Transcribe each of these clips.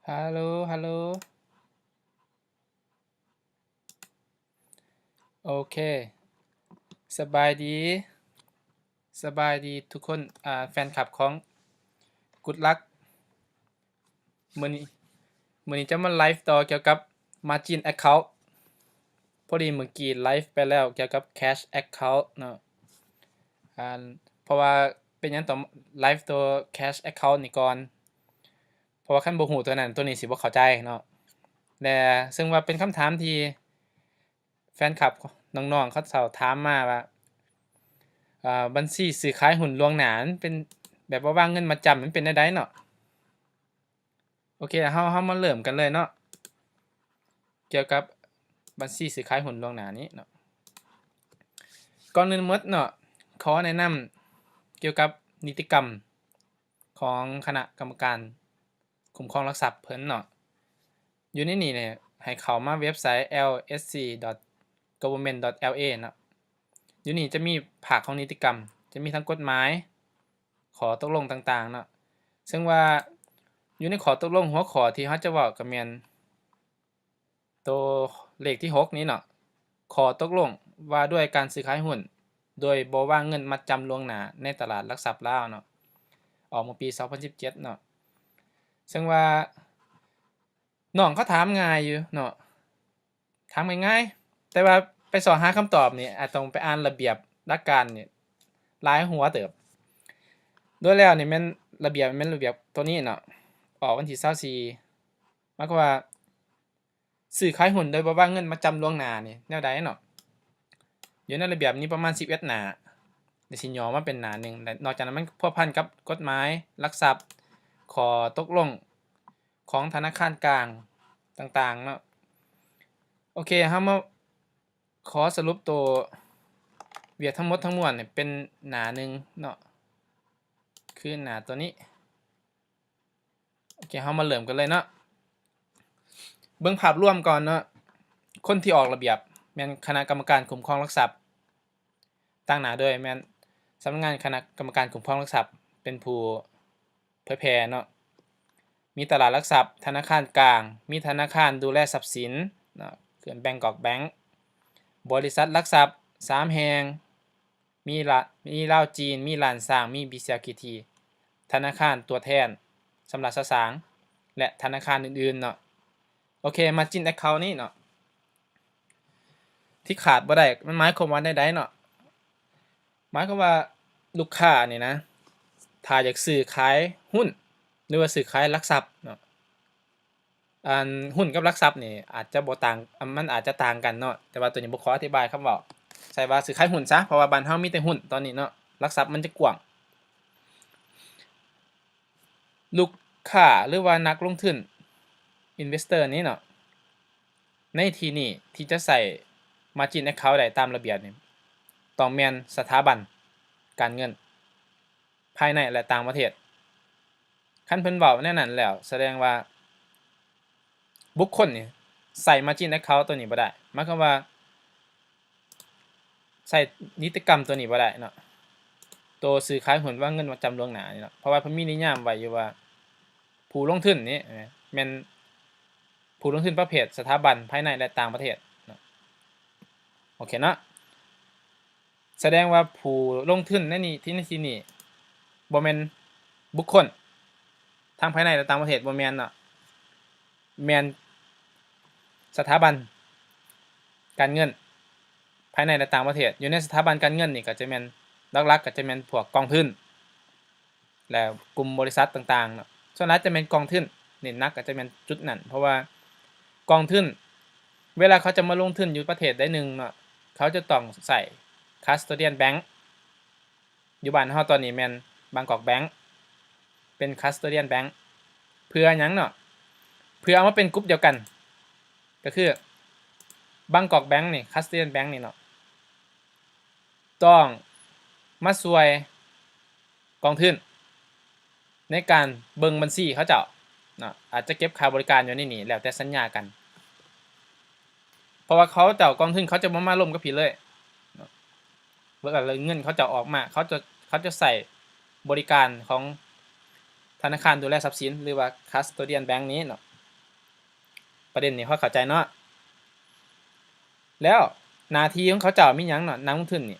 ຮັລໂຫຼ ຮັລໂຫຼ ໂອເຄ ສະບາຍດີ ສະບາຍດີທຸກຄົນ ອາ ແຟນຄລັບຂອງ Good Luck ມື້ນີ້ ມື້ນີ້ຈະມາໄລຟ໌ຕໍ່ກ່ຽວກັບ Margin Account ພໍດີມື້ກີ້ໄລຟ໌ໄປແລ້ວກ່ຽວກັບ Cash Account ເນາະ ອາ ເພາະວ່າເປັນຫຍັງຕ້ອງໄລຟ໌ຕົວ Cash Account ນີ້ກ່ອນ ເພາະວ່າຄັນບໍ່ຮູ້ຕົວນັ້ນ ຕົວນີ້ຊິບໍ່ເຂົ້າໃຈເນາະ ແລະ ເຊິ່ງວ່າເປັນຄຳຖາມທີ່ແຟນຄລັບນ້ອງໆເຂົາເຈົ້າຖາມມາວ່າ ເອີ ບັນຊີຊື້ຂາຍຫຸ້ນລ່ວງໜ້າ ມັນເປັນແບບວ່າວາງເງິນມັດຈຳ ມັນເປັນແນວໃດເນາະ? ໂອເຄ ເຮົາ ເຮົາມາເລີ່ມກັນເລີຍເນາະ ກ່ຽວກັບບັນຊີຊື້ຂາຍຫຸ້ນລ່ວງໜ້ານີ້ເນາະ ກ່ອນອື່ນໝົດເນາະ ຂໍແນະນຳກ່ຽວກັບນິຕິກຳຂອງຄະນະກຳມະການຄຸ້ມຄອງຫຼັກຊັບເພິ່ນເນາະ ຢູ່ໃນນີ້ນີ້ ໃຫ້ເຂົ້າມາເວັບໄຊ ແອລເອສຊີ ດອດ ກັບເວີນເມັນ ດອດ ແອລເອ ເນາະ ຢູ່ນີ້ຈະມີພາກຂອງນິຕິກຳ ຈະມີທັງກົດໝາຍ ຂໍ້ຕົກລົງຕ່າງໆເນາະ ເຊິ່ງວ່າຢູ່ໃນຂໍ້ຕົກລົງຫົວຂໍ້ທີ່ເຮົາຈະເວົ້າກໍແມ່ນໂຕເລກທີຫົກນີ້ເນາະ ຂໍ້ຕົກລົງວ່າດ້ວຍການຊື້ຂາຍຫຸ້ນໂດຍບໍ່ວາງເງິນມັດຈຳລ່ວງໜ້າໃນຕະຫຼາດຫຼັກຊັບລາວເນາະ ອອກເມື່ອປີສອງພັນສິບເຈັດເນາະ ເຊິ່ງວ່ານ້ອງເຂົາຖາມງ່າຍຢູ່ເນາະ ຖາມງ່າຍໆ ແຕ່ວ່າໄປຊອກຫາຄຳຕອບນີ້ ອາດຕ້ອງໄປອ່ານລະບຽບຫຼັກການນີ້ຫຼາຍຫົວເຕີບ ໂດຍແລ້ວນີ້ແມ່ນລະບຽບ ແມ່ນລະບຽບໂຕນີ້ເນາະ ອອກວັນທີຊາວສີ່ ໝາຍຄວາມວ່າ ຊື້ຂາຍຫຸ້ນໂດຍບໍ່ວາງເງິນມັດຈຳລ່ວງໜ້ານີ້ແນວໃດເນາະ? ຢູ່ໃນລະບຽບນີ້ປະມານສິບເອັດໜ້າ ແລະ ຊິຫຍໍ້ມາເປັນໜ້າໜຶ່ງ ແລະ ນອກຈາກນັ້ນມັນພົວພັນກັບກົດໝາຍຫຼັກຊັບ ຂໍ້ຕົກລົງຂອງທະນາຄານກາງຕ່າງໆເນາະ. ໂອເຄ ເຮົາມາຂໍສະຫຼຸບໂຕວຽກທັງໝົດທັງມວນເປັນໜ້າໜຶ່ງເນາະ ຄືໜ້າໂຕນີ້. ໂອເຄ ເຮົາມາເລີ່ມກັນເລີຍເນາະ ເບິ່ງພາບລວມກ່ອນເນາະ ຄົນທີ່ອອກລະບຽບແມ່ນຄະນະກຳມະການຄຸ້ມຄອງຫຼັກຊັບ ຕາງໜ້າໂດຍແມ່ນສຳນັກງານຄະນະກຳມະການຄຸ້ມຄອງຫຼັກຊັບເປັນຜູ້ເຜີຍແຜ່ເນາະ ມີຕະຫຼາດຫຼັກຊັບ ທະນາຄານກາງ ມີທະນາຄານດູແລຊັບສິນເນາະ ຄື Bangkok Bank ບໍລິສັດຫຼັກຊັບສາມແຫ່ງ ມີລະ ມີລາວຈີນ ມີລ້ານຊ້າງ ມີ BCLKT ທະນາຄານຕົວແທນສຳລັບຊາວສາງ ແລະ ທະນາຄານອື່ນໆເນາະ. ໂອເຄ Margin Account ນີ້ເນາະ ທີ່ຂາດບໍ່ໄດ້ ມັນໝາຍຄວາມວ່າແນວໃດເນາະ? ໝາຍຄວາມວ່າລູກຄ້ານີ້ນະ ຖ້າຢາກຊື້ຂາຍຫຸ້ນ ຫຼືວ່າຊື້ຂາຍຫຼັກຊັບເນາະ ອັນຫຸ້ນກັບຫຼັກຊັບນີ້ອາດຈະບໍ່ຕ່າງ ມັນອາດຈະຕ່າງກັນເນາະ ແຕ່ວ່າໂຕນີ້ບໍ່ຂໍອະທິບາຍຄຳເວົ້າ ໃຊ້ວ່າຊື້ຂາຍຫຸ້ນຊະ ເພາະວ່າບ້ານເຮົາມີແຕ່ຫຸ້ນຕອນນີ້ເນາະ ຫຼັກຊັບມັນຈະກວ້າງ. ລູກຄ້າ ຫຼືວ່ານັກລົງທຶນ Investor ນີ້ເນາະ ໃນທີ່ນີ້ທີ່ຈະໃຊ້ Margin Account ໄດ້ຕາມລະບຽບນີ້ ຕ້ອງແມ່ນສະຖາບັນການເງິນ ພາຍໃນ ແລະ ຕ່າງປະເທດ. ຄັນເພິ່ນເວົ້າແນວນັ້ນແລ້ວ ສະແດງວ່າບຸກຄົນນີ້ໃຊ້ Margin Account ໂຕນີ້ບໍ່ໄດ້ ໝາຍຄວາມວ່າໃຊ້ນິຕິກຳໂຕນີ້ບໍ່ໄດ້ເນາະ ໂຕຊື້ຂາຍຫຸ້ນວາງເງິນມັດຈຳລ່ວງໜ້ານີ້ເນາະ ເພາະວ່າເພິ່ນມີນິຍາມໄວ້ຢູ່ວ່າ ຜູ້ລົງທຶນນີ້ແມ່ນຜູ້ລົງທຶນປະເພດສະຖາບັນພາຍໃນ ແລະ ຕ່າງປະເທດເນາະ. ໂອເຄເນາະ ສະແດງວ່າຜູ້ລົງທຶນໃນນີ້ ທີ່ໃນທີ່ນີ້ບໍ່ແມ່ນບຸກຄົນ ທັງພາຍໃນ ແລະ ຕ່າງປະເທດ ບໍ່ແມ່ນເນາະ ແມ່ນສະຖາບັນການເງິນພາຍໃນ ແລະ ຕ່າງປະເທດ. ຢູ່ໃນສະຖາບັນການເງິນນີ້ກໍຈະແມ່ນ ຫຼັກໆກໍຈະແມ່ນພວກກອງທຶນ ແລະ ກຸ່ມບໍລິສັດຕ່າງໆເນາະ ສ່ວນຫຼາຍຈະແມ່ນກອງທຶນ ເນັ້ນໜັກກໍຈະແມ່ນຈຸດນັ້ນ ເພາະວ່າກອງທຶນ ເວລາເຂົາຈະມາລົງທຶນຢູ່ປະເທດໃດໜຶ່ງເນາະ ເຂົາຈະຕ້ອງໃຊ້ Custodian Bank ຢູ່ບ້ານເຮົາຕອນນີ້ແມ່ນ Bangkok Bank ເປັນ Custodian Bank ເພື່ອຫຍັງເນາະ? ເພື່ອເອົາມາເປັນກຸ່ມດຽວກັນ ກໍຄື Bangkok Bank ນີ້ Custodian Bank ນີ້ເນາະ ຕ້ອງມາຊ່ວຍກອງທຶນໃນການເບິ່ງບັນຊີເຂົາເຈົ້າເນາະ ອາດຈະເກັບຄ່າບໍລິການຢູ່ໃນນີ້ ແລ້ວແຕ່ສັນຍາກັນ ເພາະວ່າເຂົາເຈົ້າ ກອງທຶນເຂົາຈະບໍ່ມາລົມກັບພີ້ເລີຍເນາະ ເວລາເງິນເຂົາເຈົ້າອອກມາ ເຂົາຈະ ເຂົາຈະໃຊ້ບໍລິການຂອງທະນາຄານດູແລຊັບສິນ ຫຼືວ່າ Custodian Bank ນີ້ເນາະ. ປະເດັນນີ້ພໍເຂົ້າໃຈເນາະ. ແລ້ວໜ້າທີ່ຂອງເຂົາເຈົ້າມີຫຍັງເນາະ? ນັກລົງທຶນນີ້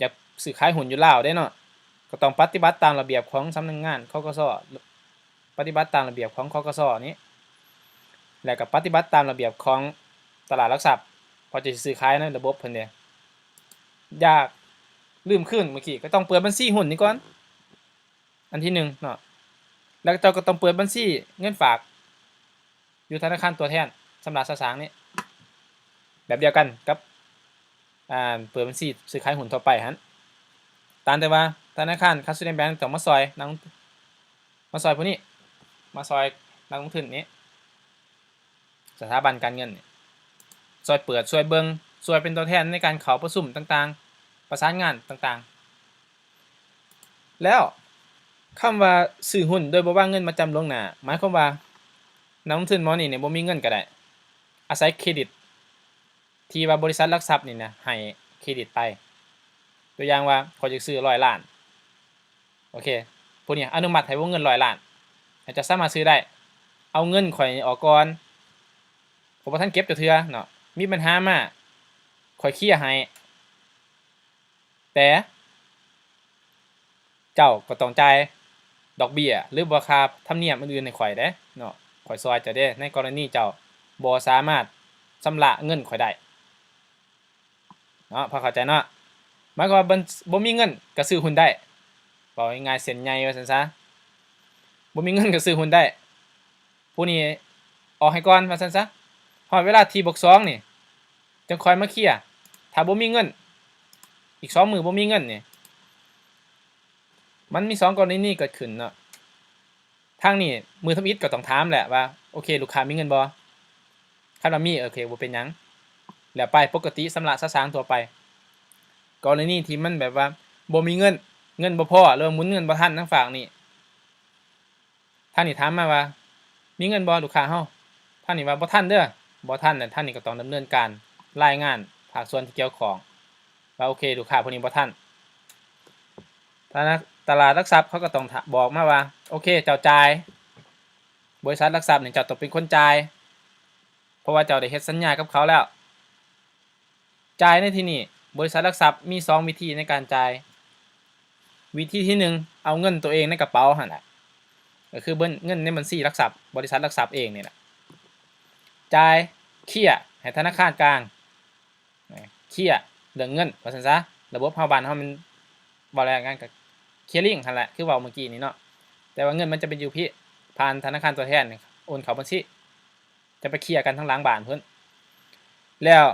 ຢາກຊື້ຂາຍຫຸ້ນຢູ່ລາວເດ້ເນາະ ກໍຕ້ອງປະຕິບັດຕາມລະບຽບຂອງສຳນັກງານ ຄກສ ປະຕິບັດຕາມລະບຽບຂອງ ຄກສ ນີ້ ແລ້ວກໍປະຕິບັດຕາມລະບຽບຂອງຕະຫຼາດຫຼັກຊັບ ເພາະຈະຊື້ຂາຍໃນລະບົບເພິ່ນເດ້. ຢາກ ລືມຄືນເມື່ອກີ້ ກໍຕ້ອງເປີດບັນຊີຫຸ້ນນີ້ກ່ອນ ອັນທີໜຶ່ງເນາະ ແລ້ວເຈົ້າກໍຕ້ອງເປີດບັນຊີເງິນຝາກຢູ່ທະນາຄານຕົວແທນຊຳລະສະສາງນີ້ ແບບດຽວກັນກັບ ອ່າ ເປີດບັນຊີຊື້ຂາຍຫຸ້ນທົ່ວໄປຫັ້ນ ຕ່າງແຕ່ວ່າທະນາຄານ Kasurin Bank ຕ້ອງມາຊ່ອຍນຳ ມາຊ່ອຍຜູ້ນີ້ ມາຊ່ອຍນັກລົງທຶນນີ້ ສະຖາບັນການເງິນນີ້ ຊ່ວຍເປີດ ຊ່ວຍເບິ່ງ ຊ່ວຍເປັນຕົວແທນໃນການເຂົ້າປະຊຸມຕ່າງໆ ປະສານງານຕ່າງໆ. ແລ້ວຄຳວ່າຊື້ຫຸ້ນໂດຍບໍ່ວາງເງິນມາຈຳລ່ວງໜ້າ ໝາຍຄວາມວ່ານັກລົງທຶນໝໍນີ້ນີ້ບໍ່ມີເງິນກໍໄດ້ ອາໄສເຄຣດິດ ທີ່ວ່າບໍລິສັດຫຼັກຊັບນີ້ນະໃຫ້ເຄຣດິດໄປ ຕົວຢ່າງວ່າ ຂ້ອຍຢາກຊື້ຮ້ອຍລ້ານ ໂອເຄ ຜູ້ນີ້ອະນຸມັດໃຫ້ວົງເງິນຮ້ອຍລ້ານ ໃຫ້ເຈົ້າສາມາດຊື້ໄດ້ ເອົາເງິນຂ້ອຍອອກກ່ອນ ຂ້ອຍບໍ່ທັນເກັບຈັກເທື່ອເນາະ ມີບັນຫາມາ ຂ້ອຍເຄຍໃຫ້ ແຕ່ ເຈົ້າກໍຕ້ອງຈ່າຍດອກເບ້ຍ ຫຼືວ່າຄ່າທຳນຽມອື່ນໆໃຫ້ຂ້ອຍເດ້ເນາະ ຂ້ອຍຊ່ອຍເຈົ້າເດ້ ໃນກໍລະນີເຈົ້າບໍ່ສາມາດຊຳລະເງິນຂ້ອຍໄດ້ເນາະ ພໍເຂົ້າໃຈເນາະ ໝາຍຄວາມວ່າບໍ່ມີເງິນກໍຊື້ຫຸ້ນໄດ້ ເວົ້າງ່າຍໆເສັ້ນໃຫຍ່ວ່າຊັ້ນຊະ ບໍ່ມີເງິນກໍຊື້ຫຸ້ນໄດ້ ຜູ້ນີ້ອອກໃຫ້ກ່ອນວ່າຊັ້ນຊະ ຮອດເວລາທີບວກສອງນີ້ ຈັ່ງຄ່ອຍມາເຄຍ ຖ້າບໍ່ມີເງິນ ອີກສອງມື້ບໍ່ມີເງິນນີ້ ມັນມີສອງກໍລະນີເກີດຂຶ້ນເນາະ ທາງນີ້ມື້ທຳອິດກໍຕ້ອງຖາມແຫຼະວ່າ ໂອເຄ ລູກຄ້າມີເງິນບໍ່? ຄັນວ່າມີ ໂອເຄ ບໍ່ເປັນຫຍັງ ແລ້ວໄປປົກກະຕິຊຳລະສະສາງທົ່ວໄປ ກໍລະນີທີ່ມັນແບບວ່າບໍ່ມີເງິນ ເງິນບໍ່ພໍ ຫຼືວ່າໝູນເງິນບໍ່ທັນທາງຟາກນີ້ ທາງນີ້ຖາມມາວ່າ ມີເງິນບໍ່ລູກຄ້າເຮົາ? ທາງນີ້ວ່າ ບໍ່ທັນເດີ ບໍ່ທັນ ແລ້ວທາງນີ້ກໍຕ້ອງດຳເນີນການລາຍງານພາກສ່ວນທີ່ກ່ຽວຂ້ອງວ່າ ໂອເຄ ລູກຄ້າຜູ້ນີ້ບໍ່ທັນ ທະນາ ຕະຫຼາດຫຼັກຊັບເຂົາກໍຕ້ອງ ບອກມາວ່າ ໂອເຄ ເຈົ້າຈ່າຍ ບໍລິສັດຫຼັກຊັບນີ້ເຈົ້າຕ້ອງເປັນຄົນຈ່າຍ ເພາະວ່າເຈົ້າໄດ້ເຮັດສັນຍາກັບເຂົາແລ້ວ. ຈ່າຍໃນທີ່ນີ້ ບໍລິສັດຫຼັກຊັບມີສອງວິທີໃນການຈ່າຍ. ວິທີທີໜຶ່ງ ເອົາເງິນໂຕເອງໃນກະເປົາຫັ້ນແຫຼະ ກໍຄືເງິນໃນບັນຊີຫຼັກຊັບ ບໍລິສັດຫຼັກຊັບເອງນີ້ແຫຼະ ຈ່າຍເຄຍໃຫ້ທະນາຄານກາງ ເຄຍເລື່ອງເງິນວ່າຊັ້ນຊະ. ລະບົບເຮົາ ບ້ານເຮົາມັນເວົ້າແລ້ວງ່າຍ ກໍເຄຍລິ້ງຫັ້ນແຫຼະ ຄືເວົ້າເມື່ອກີ້ນີ້ເນາະ ແຕ່ວ່າເງິນມັນຈະໄປຢູ່ພີ້ ຜ່ານທະນາຄານຕົວແທນໂອນເຂົ້າບັນຊີ ຈະໄປເຄຍກັນທາງຫຼັງບ້ານພຸ້ນ. ແລ້ວ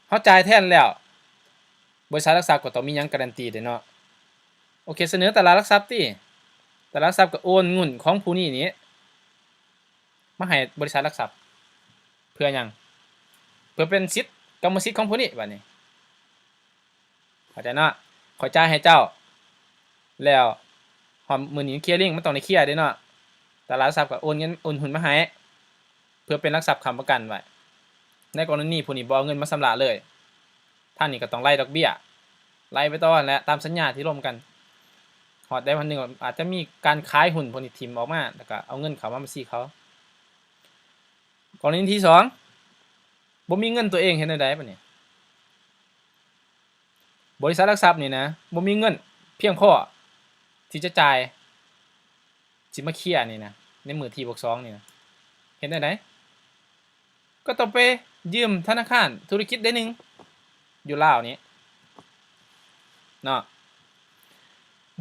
ເຮົາຈ່າຍແທນແລ້ວ ບໍລິສັດຫຼັກຊັບກໍຕ້ອງມີຫຍັງກາຣັນຕີເດ້ເນາະ. ໂອເຄ ສະເໜີຕະຫຼາດຫຼັກຊັບຕິ ຕະຫຼາດຫຼັກຊັບກໍໂອນເງິນຂອງຜູ້ນີ້ນີ້ມາໃຫ້ບໍລິສັດຫຼັກຊັບ ເພື່ອຫຍັງ? ເພື່ອເປັນສິດ ກຳມະສິດຂອງຜູ້ນີ້ບາດນີ້. ເຂົ້າໃຈເນາະ ຂ້ອຍຈ່າຍໃຫ້ເຈົ້າ ແລ້ວຮອດມື້ນີ້ເຄຍລິ້ງ ມັນຕ້ອງໄດ້ເຄຍເດ້ເນາະ ຕະຫຼາດຫຼັກຊັບກໍໂອນເງິນ ໂອນຫຸ້ນມາໃຫ້ ເພື່ອເປັນຫຼັກຊັບຄ້ຳປະກັນໄວ້. ໃນກໍລະນີຜູ້ນີ້ບໍ່ເອົາເງິນມາຊຳລະເລີຍ ທາງນີ້ກໍຕ້ອງໄລ່ດອກເບ້ຍ ໄລ່ໄປຕໍ່ຫັ້ນແຫຼະ ຕາມສັນຍາທີ່ລົມກັນ. ຮອດໄດ້ວັນໜຶ່ງອາດຈະມີການຂາຍຫຸ້ນພວກນີ້ຖິ້ມອອກມາ ແລ້ວກໍເອົາເງິນເຂົ້າມາບັນຊີເຂົາ. ກໍລະນີທີສອງ ບໍ່ມີເງິນຕົວເອງ ເຮັດແນວໃດບາດນີ້? ບໍລິສັດຫຼັກຊັບນີ້ນະ ບໍ່ມີເງິນພຽງພໍທີ່ຈະຈ່າຍ ຊິມາເຄຍນີ້ນະ ໃນມື້ທີບວກສອງນີ້ນະ ເຮັດແນວໃດ? ກໍຕ້ອງໄປຢືມທະນາຄານທຸລະກິດໃດໜຶ່ງຢູ່ລາວນີ້ເນາະ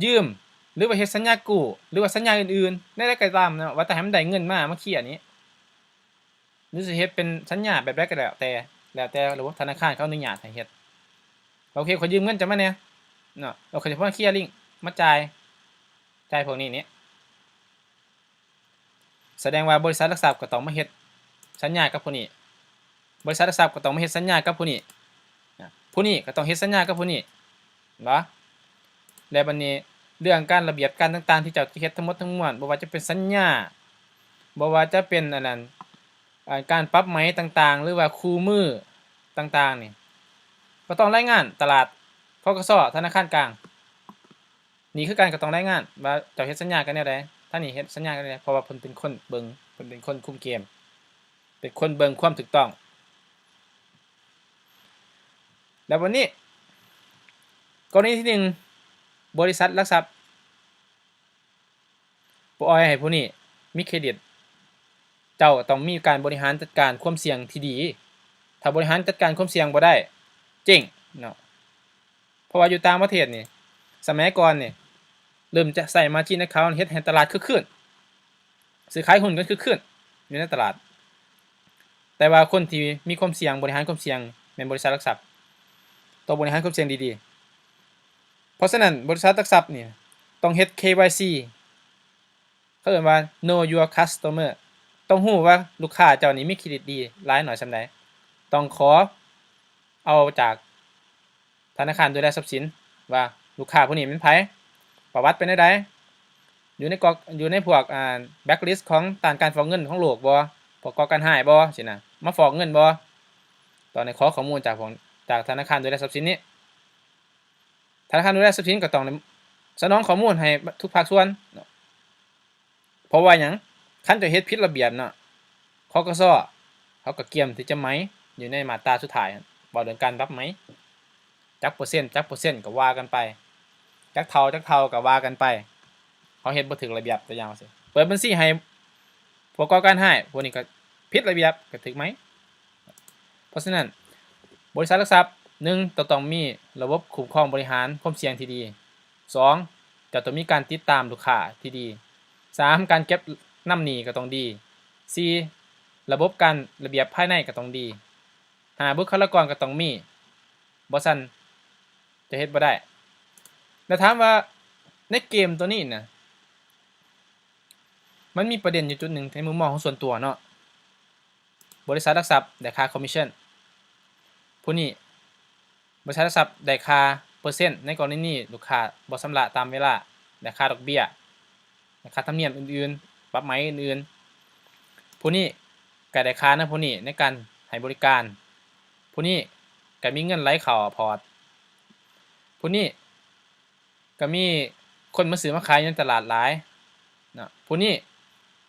ຢືມ ຫຼືວ່າເຮັດສັນຍາກູ້ ຫຼືວ່າສັນຍາອື່ນໆ ແນວໃດກໍຕາມເນາະ ວ່າແຕ່ໃຫ້ມັນໄດ້ເງິນມາ ມາເຄຍນີ້. ຫຼືຊິເຮັດເປັນສັນຍາແບບໃດກໍແລ້ວແຕ່ ແລ້ວແຕ່ລະບົບທະນາຄານເຂົາອະນຸຍາດໃຫ້ເຮັດ. ໂອເຄ ຂ້ອຍຢືມເງິນເຈົ້າມາແດ່ເນາະ ແລ້ວຂ້ອຍຈະມາເຄຍລິ້ງ ມາຈ່າຍ ຈ່າຍພວກນີ້ນີ້ ສະແດງວ່າບໍລິສັດຫຼັກຊັບກໍຕ້ອງມາເຮັດສັນຍາກັບຜູ້ນີ້ ບໍລິສັດຫຼັກຊັບກໍຕ້ອງມາເຮັດສັນຍາກັບຜູ້ນີ້ ນະ ຜູ້ນີ້ກໍຕ້ອງເຮັດສັນຍາກັບຜູ້ນີ້ ເຫັນບໍ່? ແລ້ວບັດນີ້ເລື່ອງການລະບຽບການຕ່າງໆ ທີ່ເຈົ້າຈະເຮັດທັງໝົດທັງມວນ ບໍ່ວ່າຈະເປັນສັນຍາ ບໍ່ວ່າຈະເປັນອັນນັ້ນ ອາ ການປັບໃໝຕ່າງໆ ຫຼືວ່າຄູ່ມືຕ່າງໆນີ້ ກໍຕ້ອງລາຍງານຕະຫຼາດ ທະນາຄານກາງ. ນີ້ຄືກັນ ກໍຕ້ອງລາຍງານວ່າເຈົ້າເຮັດສັນຍາກັນແນວໃດ ທາງນີ້ເຮັດສັນຍາກັນແນວໃດ ເພາະວ່າເພິ່ນເປັນຄົນເບິ່ງ ເພິ່ນເປັນຄົນຄຸມເກມ ເປັນຄົນເບິ່ງຄວາມຖືກຕ້ອງ. ແລ້ວບັດນີ້ ກໍລະນີທີໜຶ່ງ ບໍລິສັດຫຼັກຊັບບໍ່ປ່ອຍໃຫ້ຜູ້ນີ້ມີເຄຣດິດ, ເຈົ້າຕ້ອງມີການບໍລິຫານຈັດການຄວາມສ່ຽງທີ່ດີ. ຖ້າບໍລິຫານຈັດການຄວາມສ່ຽງບໍ່ໄດ້ ເຈັງເນາະ. ເພາະວ່າຢູ່ຕ່າງປະເທດນີ້ ສະໄໝກ່ອນນີ້ ເລີ່ມຈະໃຊ້ margin account ເຮັດໃຫ້ຕະຫຼາດຄຶກຄື້ນ, ຊື້ຂາຍຫຸ້ນກັນຄຶກຄື້ນຢູ່ໃນຕະຫຼາດ. ແຕ່ວ່າຄົນທີ່ມີຄວາມສ່ຽງ, ບໍລິຫານຄວາມສ່ຽງ ແມ່ນບໍລິສັດຫຼັກຊັບ ຕ້ອງບໍລິຫານຄວາມສ່ຽງດີໆ. ເພາະສະນັ້ນ ບໍລິສັດຫຼັກຊັບນີ້ຕ້ອງເຮັດ KYC ເຂົາເອີ້ນວ່າ Know Your Customer ຕ້ອງຮູ້ວ່າລູກຄ້າເຈົ້ານີ້ມີເຄຣດິດດີຫຼາຍໜ້ອຍສ່ຳໃດ, ຕ້ອງຂໍເອົາຈາກທະນາຄານດູແລຊັບສິນວ່າລູກຄ້າຜູ້ນີ້ແມ່ນໃຜ, ປະຫວັດເປັນແນວໃດ, ຢູ່ໃນກອກ ຢູ່ໃນພວກ ອ່າ blacklist ຂອງຕ້ານການຟອກເງິນຂອງໂລກບໍ່, ພວກກໍ່ການຮ້າຍບໍ່ ຊີ້ນະ, ມາຟອກເງິນບໍ່. ຕ້ອງໄດ້ຂໍຂໍ້ມູນຈາກພວກ ຈາກທະນາຄານດູແລຊັບສິນນີ້. ທະນາຄານດູແລຊັບສິນກໍຕ້ອງໄດ້ສະໜອງຂໍ້ມູນໃຫ້ທຸກພາກສ່ວນເນາະ. ເພາະວ່າຫຍັງ? ຄັນເຈົ້າເຮັດຜິດລະບຽບເນາະ ຄກສ ເຂົາກໍກຽມທີ່ຈະໄໝຢູ່ໃນມາດຕາສຸດທ້າຍ ເວົ້າເລື່ອງການປັບໄໝ ຈັກເປີເຊັນ ຈັກເປີເຊັນກໍວ່າກັນໄປ, ຈັກເທົ່າ ຈັກເທົ່າກໍວ່າກັນໄປ. ເຮົາເຮັດບໍ່ຖືກລະບຽບ ຕົວຢ່າງວ່າຊີ້ ເປີດບັນຊີໃຫ້ພວກກໍ່ການຮ້າຍ ພວກນີ້ກໍຜິດລະບຽບ ກໍຖືກໄໝ. ເພາະສະນັ້ນ ບໍລິສັດຫຼັກຊັບ ໜຶ່ງ ຕ້ອງ ຕ້ອງມີລະບົບຄຸ້ມຄອງບໍລິຫານຄວາມສ່ຽງທີ່ດີ, ສອງ ເຈົ້າຕ້ອງມີການຕິດຕາມລູກຄ້າທີ່ດີ, ສາມ ການເກັບນຳໜີ້ກໍຕ້ອງດີ, ສີ່ ລະບົບການລະບຽບພາຍໃນກໍຕ້ອງດີ, ຫ້າ ບຸກຄະລາກອນກໍຕ້ອງມີ, ບໍ່ຊັ້ນຈະເຮັດບໍ່ໄດ້. ແລ້ວຖາມວ່າໃນເກມໂຕນີ້ນະ ມັນມີປະເດັນຢູ່ຈຸດໜຶ່ງໃນມຸມມອງຂອງສ່ວນຕົວເນາະ. ບໍລິສັດຫຼັກຊັບໄດ້ຄ່າຄອມມິດຊັນ ຜູ້ນີ້ ບໍລິສັດຫຼັກຊັບໄດ້ຄ່າເປີເຊັນ ໃນກໍລະນີລູກຄ້າບໍ່ຊຳລະຕາມເວລາ, ໄດ້ຄ່າດອກເບ້ຍ, ໄດ້ຄ່າທຳນຽມອື່ນໆ, ປັບໄໝອື່ນໆ. ຜູ້ນີ້ກໍໄດ້ຄ່ານຳຜູ້ນີ້ໃນການໃຫ້ບໍລິການ, ຜູ້ນີ້ກໍມີເງິນໄຫຼເຂົ້າພອດ, ຜູ້ນີ້ ກໍມີຄົນມາຊື້ມາຂາຍຢູ່ໃນຕະຫຼາດຫຼາຍເນາະ. ຜູ້ນີ້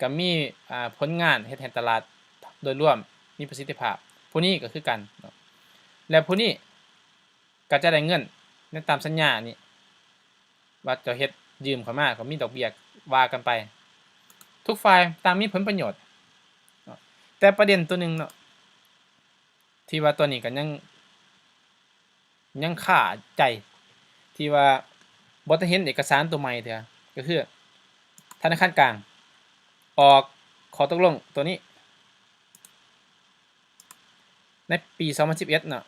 ກໍມີ ອ່າ ຜົນງານເຮັດໃຫ້ຕະຫຼາດໂດຍລວມມີປະສິດທິພາບ, ຜູ້ນີ້ກໍຄືກັນເນາະ. ແລະ ຜູ້ນີ້ກໍຈະໄດ້ເງິນໃນຕາມສັນຍານີ້ ວ່າເຈົ້າເຮັດຢືມເຂົ້າມາກໍມີດອກເບ້ຍວ່າກັນໄປ, ທຸກຝ່າຍຕ່າງມີຜົນປະໂຫຍດເນາະ. ແຕ່ປະເດັນຕົວໜຶ່ງເນາະ ທີ່ວ່າຕອນນີ້ກໍຍັງ ຍັງຄາໃຈ ທີ່ວ່າບໍ່ທັນເຫັນເອກະສານຕົວໃໝ່ເທື່ອ ກໍຄືທະນາຄານກາງອອກຂໍ້ຕົກລົງຕົວນີ້ໃນປີສອງພັນສິບເອັດເນາະ.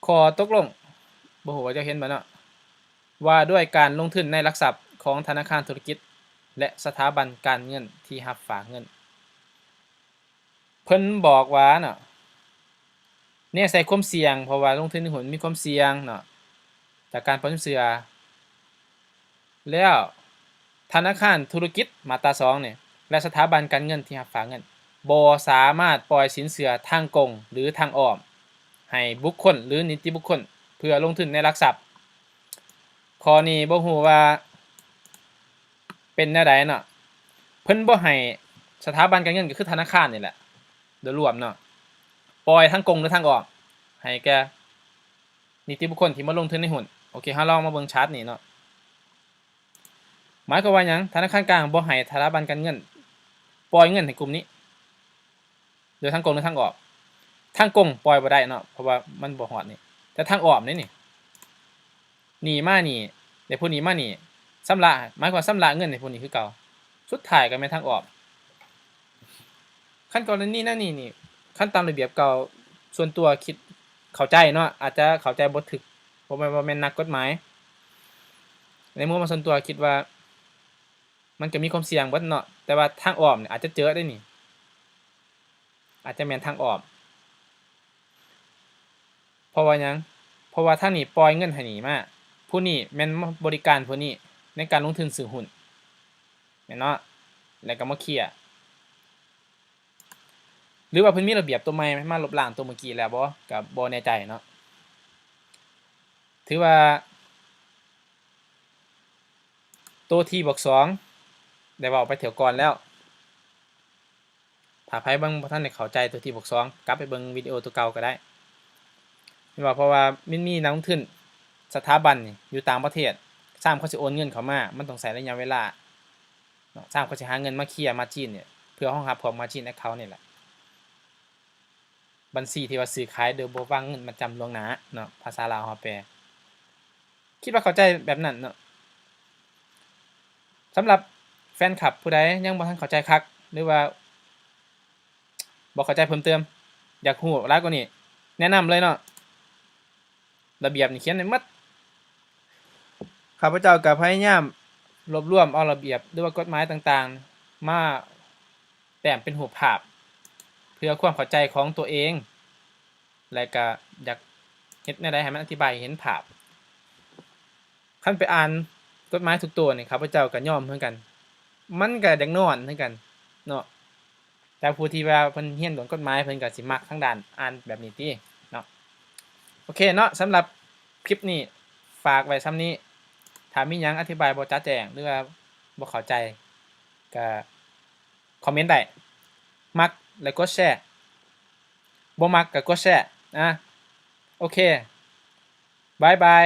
ຂໍ້ຕົກລົງ ບໍ່ຮູ້ວ່າເຈົ້າເຫັນບໍ່ເນາະ ວ່າດ້ວຍການລົງທຶນໃນຫຼັກຊັບຂອງທະນາຄານທຸລະກິດ ແລະ ສະຖາບັນການເງິນທີ່ຮັບຝາກເງິນ. ເພິ່ນບອກວ່າເນາະ ແນໃສ່ຄວາມສ່ຽງ ເພາະວ່າລົງທຶນໃນຫຸ້ນມີຄວາມສ່ຽງເນາະ ຈາກການປ່ອຍສິນເຊື່ອ. ແລ້ວທະນາຄານທຸລະກິດມາດຕາສອງນີ້ ແລະ ສະຖາບັນການເງິນທີ່ຮັບຝາກເງິນ ບໍ່ສາມາດປ່ອຍສິນເຊື່ອທາງກົງ ຫຼື ທາງອ້ອມ ໃຫ້ບຸກຄົນ ຫຼື ນິຕິບຸກຄົນ ເພື່ອລົງທຶນໃນຫຼັກຊັບ. ຂໍ້ນີ້ບໍ່ຮູ້ວ່າເປັນແນວໃດເນາະ ເພິ່ນບໍ່ໃຫ້ສະຖາບັນການເງິນ ກໍຄືທະນາຄານນີ້ແຫຼະ ໂດຍລວມເນາະ ປ່ອຍທາງກົງ ຫຼື ທາງອ້ອມ ໃຫ້ແກ່ນິຕິບຸກຄົນທີ່ມາລົງທຶນໃນຫຸ້ນ. ໂອເຄ ເຮົາລອງມາເບິ່ງຊາດນີ້ເນາະ. ໝາຍຄວາມວ່າຫຍັງ? ທະນາຄານກາງບໍ່ໃຫ້ສະຖາບັນການເງິນປ່ອຍເງິນໃຫ້ກຸ່ມນີ້ ໂດຍທາງກົງ ຫຼື ທາງອ້ອມ. ທາງກົງປ່ອຍບໍ່ໄດ້ເນາະ ເພາະວ່າມັນບໍ່ຮອດນີ້ ແຕ່ທາງອ້ອມເດ້ນີ້ ໜີ້ມານີ້ ແລະ ຜູ້ນີ້ມານີ້ ຊຳລະ ໝາຍຄວາມວ່າຊຳລະເງິນໃຫ້ຜູ້ນີ້ຄືເກົ່າ ສຸດທ້າຍກໍແມ່ນທາງອ້ອມ. ຄັນກໍລະນີແນວນີ້ນີ້ ຄັນຕາມລະບຽບເກົ່າ ສ່ວນຕົວຄິດເຂົ້າໃຈເນາະ ອາດຈະເຂົ້າໃຈບໍ່ຖືກ ບໍ່ແມ່ນ ບໍ່ແມ່ນນັກກົດໝາຍ. ໃນມຸມຂອງສ່ວນຕົວຄິດວ່າ ມັນກໍມີຄວາມສ່ຽງເບິດເນາະ ແຕ່ວ່າທາງອ້ອມນີ້ອາດຈະເຈີໄດ້ນີ້ ອາດຈະແມ່ນທາງອ້ອມ. ເພາະວ່າຫຍັງ? ເພາະວ່າທາງນີ້ປ່ອຍເງິນໃຫ້ນີ້ມາ ຜູ້ນີ້ແມ່ນມາບໍລິການຜູ້ນີ້ໃນການລົງທຶນຊື້ຫຸ້ນ ແມ່ນເນາະ ແລ້ວກໍມາເຄຍ ຫຼືວ່າເພິ່ນມີລະບຽບຕົວໃໝ່ມາລົບລ້າງຕົວເມື່ອກີ້ແລ້ວບໍ່ ກໍບໍ່ແນ່ໃຈເນາະ. ຖືວ່າ ໂຕ ທີ ບວກ ສອງ ໄດ້ເວົ້າໄປເທື່ອກ່ອນແລ້ວ ຖ້າໃຜເບິ່ງບໍ່ທັນໄດ້ເຂົ້າໃຈຕົວທີບວກສອງ ກັບໄປເບິ່ງວິດີໂອຕົວເກົ່າກໍໄດ້. ແມ່ນບໍ່? ເພາະວ່າມັນມີນັກລົງທຶນສະຖາບັນນີ້ຢູ່ຕ່າງປະເທດ ຊາມເຂົາຊິໂອນເງິນເຂົ້າມາ ມັນຕ້ອງໃຊ້ໄລຍະເວລາເນາະ ຊາມເຂົາຊິຫາເງິນມາເຄຍມາຈີນນີ້ ເພື່ອຮອງຮັບພວກມາຈີນແອັກເຄົານີ້ແຫຼະ. ບັນຊີທີ່ວ່າຊື້ຂາຍໂດຍບໍ່ວາງເງິນມາຈຳລ່ວງໜ້າເນາະ ພາສາລາວເຮົາແປ ຄິດວ່າເຂົ້າໃຈແບບນັ້ນເນາະ. ສຳລັບແຟນຄລັບຜູ້ໃດຍັງບໍ່ທັນເຂົ້າໃຈຄັກ ຫຼືວ່າບໍ່ເຂົ້າໃຈເພີ່ມເຕີມ ຢາກຮູ້ຫຼາຍກວ່ານີ້ ແນະນຳເລີຍເນາະ. ລະບຽບນີ້ຂຽນໄດ້ໝົດ. ຂ້າພະເຈົ້າກໍພະຍາຍາມລວບລວມເອົາລະບຽບ ຫຼືວ່າກົດໝາຍຕ່າງໆ ມາແຕ້ມເປັນຮູບພາບ ເພື່ອຄວາມເຂົ້າໃຈຂອງຕົວເອງ ແລະກະຢາກເຮັດແນວໃດໃຫ້ມັນອະທິບາຍໃຫ້ເຫັນພາບ. ຄັນໄປອ່ານກົດໝາຍທຸກໂຕນີ້ ຂ້າພະເຈົ້າກໍຍອມຄືກັນ ມັນກໍຢາກນອນຄືກັນເນາະ. ແຕ່ຜູ້ທີ່ວ່າເພິ່ນຮຽນເລື່ອງກົດໝາຍ ເພິ່ນກໍຊິມັກທາງດ້ານອ່ານແບບນີ້ຕິເນາະ. ໂອເຄເນາະ, ສຳລັບຄລິບນີ້ຝາກໄວ້ສ່ຳນີ້. ຖ້າມີຫຍັງອະທິບາຍບໍ່ຈະແຈ້ງ ຫຼືວ່າບໍ່ເຂົ້າໃຈ ກໍຄອມເມັນໄດ້. ມັກແລ້ວກົດແຊ, ບໍ່ມັກກໍກົດແຊ. ອາ ໂອເຄ, ບາຍບາຍ.